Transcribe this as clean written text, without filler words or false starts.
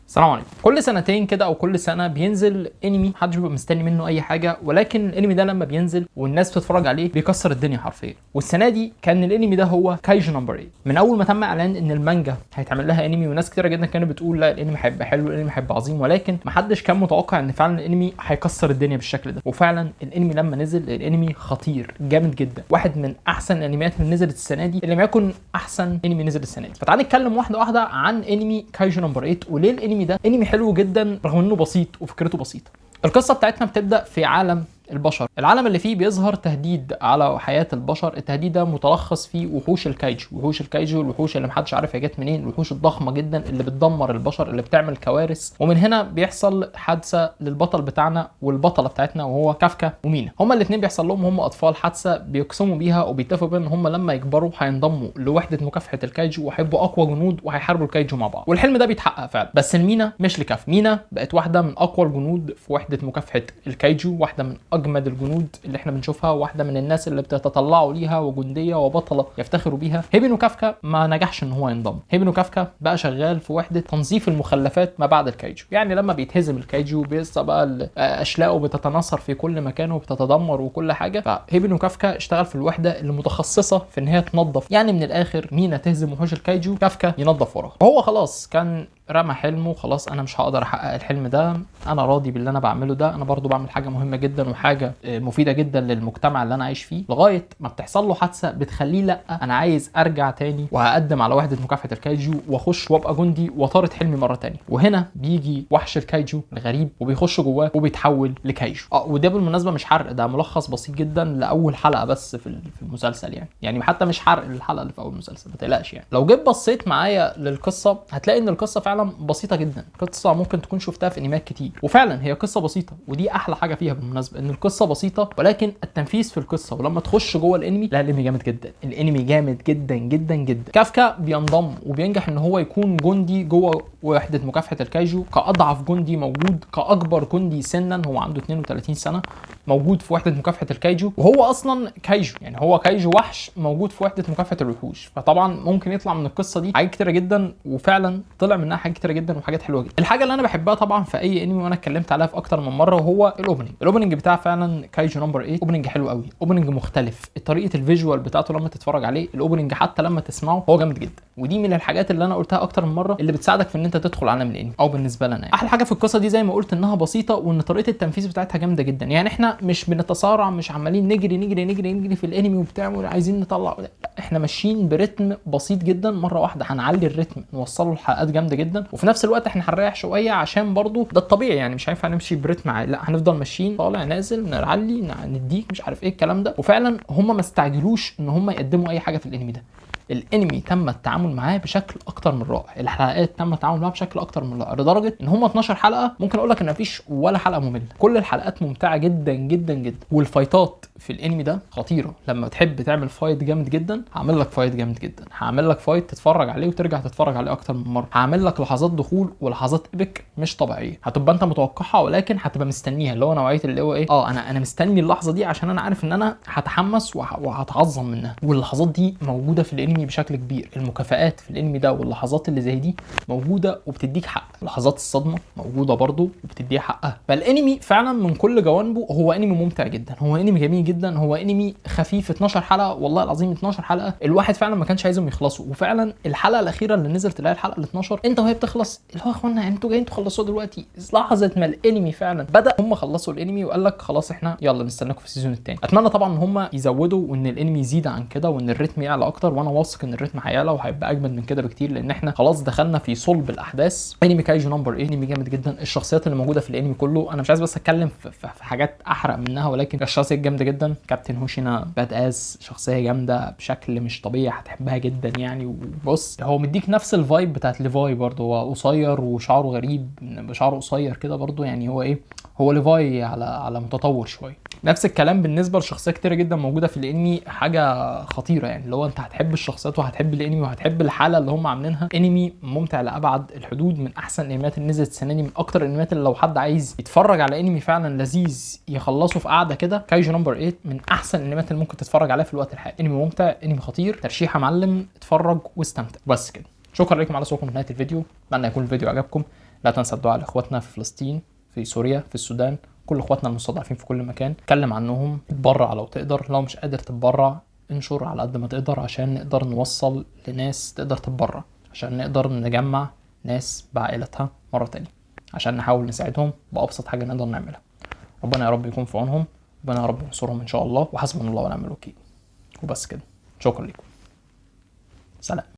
السلام عليكم. كل سنتين كده او كل سنة بينزل انمي محدش بيبقى مستني منه اي حاجه، ولكن الانمي ده لما بينزل والناس بتتفرج عليه بيكسر الدنيا حرفيا. والسنة دي كان الانمي ده هو كايجو number 8. من اول ما تم اعلان ان المانجا هيتعمل لها انمي، وناس كتيرة جدا كانت بتقول لا الانمي هيبقى حلو، الانمي هيبقى عظيم، ولكن محدش كان متوقع ان فعلا الانمي هيكسر الدنيا بالشكل ده. وفعلا الانمي لما نزل الانمي خطير جامد جدا، واحد من احسن الانميات اللي نزلت السنة دي، اللي لم يكن احسن انمي نزل السنة دي. فتعال نتكلم واحدة واحدة عن انمي كايجو number 8 وليه الانمي ده انمي حلو جدا رغم انه بسيط وفكرته بسيطة. القصة بتاعتنا بتبدا في عالم البشر، العالم اللي فيه بيظهر تهديد على حياة البشر. التهديد ده متلخص في وحوش الكايجو. وحوش الكايجو الوحوش اللي محدش عارف هي جت منين، الوحوش الضخمة جدا اللي بتدمر البشر، اللي بتعمل كوارث. ومن هنا بيحصل حادثه للبطل بتاعنا والبطله بتاعتنا، وهو كافكا ومينا. هما الاثنين بيحصل لهم هم اطفال حادثه بيقسموا بيها وبيتفقوا بيها ان هما لما يكبروا هينضموا لوحده مكافحة الكايجو وهيبقوا اقوى جنود وهيحاربوا الكايجو مع بعض. والحلم ده بيتحقق فعلا، بس المينا مش لكافكا. مينا بقت واحدة من اقوى الجنود في وحده مكافحة الكايجو، واحدة من اجمد الجنود اللي احنا بنشوفها، واحدة من الناس اللي بتتطلعوا ليها، وجنديه وبطله يفتخروا بيها. هيبينو كافكا ما نجحش ان هو ينضم. هيبينو كافكا بقى شغال في وحده تنظيف المخلفات ما بعد الكايجو، يعني لما بيتهزم الكايجو بيبقى بقى اشلاءه بتتناثر في كل مكان وبتتدمر وكل حاجة. فهيبينو كافكا اشتغل في الوحدة اللي متخصصة في ان هي تنظف، يعني من الاخر مينا تهزم وحوش الكايجو، كافكا ينظف وراها. وهو خلاص كان رمى حلمه، خلاص انا مش هقدر احقق الحلم ده، انا راضي باللي انا بعمله ده، انا برضو بعمل حاجة مهمة جدا وحاجه مفيدة جدا للمجتمع اللي انا عايش فيه. لغاية ما بتحصل له حادثه بتخليه لا انا عايز ارجع تاني وهقدم على وحده مكافحة الكايجو واخش وابقى جندي واطارد حلمي مرة تانية. وهنا بيجي وحش الكايجو الغريب وبيخش جواه وبيتحول لكايجو. وده بالمناسبة مش حرق، ده ملخص بسيط جدا لاول حلقة بس في المسلسل، يعني حتى مش حرق للحلقة اللي في اول مسلسل، ما تقلقش. يعني لو جيت بصيت معايا للقصة هتلاقي ان القصة فعلا بسيطة جدا، قصة ممكن تكون شفتها في انميات كتير، وفعلا هي قصة بسيطة، ودي احلى حاجة فيها بالمناسبة ان القصة بسيطة، ولكن التنفيذ في القصة ولما تخش جوه الانمي، لا الانمي جامد جدا، الانمي جامد جدا جدا جدا. كافكا بينضم وبينجح ان هو يكون جندي جوه وحده مكافحة الكايجو، كاضعف جندي موجود، كاكبر جندي سنا، هو عنده 32 سنة، موجود في وحده مكافحة الكايجو، وهو اصلا كايجو، يعني هو كايجو وحش موجود في وحده مكافحة الوحوش. فطبعا ممكن يطلع من القصة دي حاجات كتيرة جدا، وفعلا طلع منها حاجات كتيرة جدا وحاجات حلوة جدا. الحاجة اللي انا بحبها طبعا في اي انمي وانا اتكلمت عليها في اكتر من مرة وهو ال opening. ال opening بتاع فعلا كايجو number 8 opening حلو قوي، opening مختلف، طريقه ال visual بتاعته لما تتفرج عليه، ال opening حتى لما تسمعه هو جامد جدا. ودي من الحاجات اللي انا قلتها اكتر من مرة اللي بتساعدك في ان انت تدخل عالم الانمي، او بالنسبة لنا يعني. احلى حاجة في القصة دي زي ما قلت انها بسيطة، وان طريقه التنفيذ بتاعتها جامدة جدا. يعني احنا مش بنتصارع، مش عمالين نجري نجري نجري نجري في الانمي وبتاع وعايزين نطلع، لا احنا ماشيين برتم بسيط جدا. مرة واحدة هنعلي الريتم نوصله لحلقات جامدة جدا، وفي نفس الوقت احنا هنريح شوية عشان برضو ده الطبيعي، يعني مش هينفع نمشي برتم عالي، لا هنفضل ماشيين طالع نازل، نعلي نديك مش عارف ايه الكلام ده. وفعلا هم ما استعجلوش ان هم يقدموا اي حاجة في الانمي ده. الانمي تم التعامل معاه بشكل اكتر من رائع، الحلقات تم التعامل معاها بشكل اكتر من رائع، لدرجة ان هم 12 حلقة ممكن اقول لك ان مفيش ولا حلقة مملة، كل الحلقات ممتعة جدا جدا جدا. وال fightات في الانمي ده خطيرة، لما تحب تعمل fight جامد جدا هعمل لك fight جامد جدا، هعمل لك fight تتفرج عليه وترجع تتفرج عليه اكتر من مرة، هعمل لك لحظات دخول ولحظات epic مش طبيعية، هتبقى انت متوقعها ولكن هتبقى مستنيها، اللي هو نوعية اللي هو ايه، انا مستني اللحظة دي عشان انا عارف ان انا هتحمس وهتعظم منها. واللحظات دي موجودة في الانمي بشكل كبير، المكافآت في الانمي ده واللحظات اللي زي دي موجودة وبتديك حق، لحظات الصدمة موجودة برضو وبتديها حقها. فالانمي فعلا من كل جوانبه هو انمي ممتع جدا، هو انمي جميل جدا، هو انمي خفيف. 12 حلقة والله العظيم 12 حلقة الواحد فعلا ما كانش عايزهم يخلصوا. وفعلا الحلقة الاخيرة اللي نزلت اللي هي الحلقة ال 12 انت وهي بتخلص اللي هو يا اخوانا انتوا جايين تخلصوها دلوقتي، لحظة ما الانمي فعلا بدا هم خلصوا الانمي وقال لك خلاص احنا يلا نستناكم في ال season الثاني. اتمنى طبعا ان هم يزودوا وان الانمي يزيد عن كده وان الريتم يعلى اكتر، وانا واثق ان الريتم هيعلى وهيبقى اجمد من كده بكتير، لان احنا خلاص دخلنا في صلب الاحداث. انمي كايجو number 8 انمي جامد جدا، الشخصيات اللي موجودة في الانمي كله انا مش عايز بس اتكلم في حاجات احرق منها، ولكن الشخصيات جامدة جدا. كابتن هوشينا badass، شخصية جامدة بشكل مش طبيعي، هتحبها جدا يعني. وبص هو مديك نفس ال vibe بتاعت ليفاي برضه، هو قصير وشعره غريب، شعره قصير كده برضه، يعني هو ايه، هو ليفاي على متطور شوية. نفس الكلام بالنسبة لشخصيات كتيرة جدا موجودة في الانمي، حاجة خطيرة يعني، اللي هو انت هتحب الشخصيات وهتحب الانمي وهتحب الحالة اللي هم عاملينها. انمي ممتع لابعد الحدود، من احسن الانميات اللي نزلت السنة دي، من اكتر الانميات اللي لو حد عايز يتفرج على انمي فعلا لذيذ يخلصه في قعدة كده، كايجو number 8 من احسن الانميات اللي ممكن تتفرج عليها في الوقت الحالي. انمي ممتع، انمي خطير، ترشيح يا معلم، اتفرج واستمتع. بس كده. شكرا لكم على وصولكم لنهاية الفيديو، اتمنى يكون الفيديو عجبكم. لا تنسى الدعاء لاخواتنا في فلسطين، في سوريا، في السودان، كل اخواتنا المستضعفين في كل مكان. اتكلم عنهم، اتبرع لو تقدر، لو مش قادر تتبرع انشر على قد ما تقدر عشان نقدر نوصل لناس تقدر تتبرع، عشان نقدر نجمع ناس بعائلتها مرة تانية، عشان نحاول نساعدهم بأبسط حاجة نقدر نعملها. ربنا يا رب يكون في عونهم، ربنا يا رب ينصرهم إن شاء الله، وحسبنا الله ونعم الوكيل. وبس كده، شكرا لكم، سلام.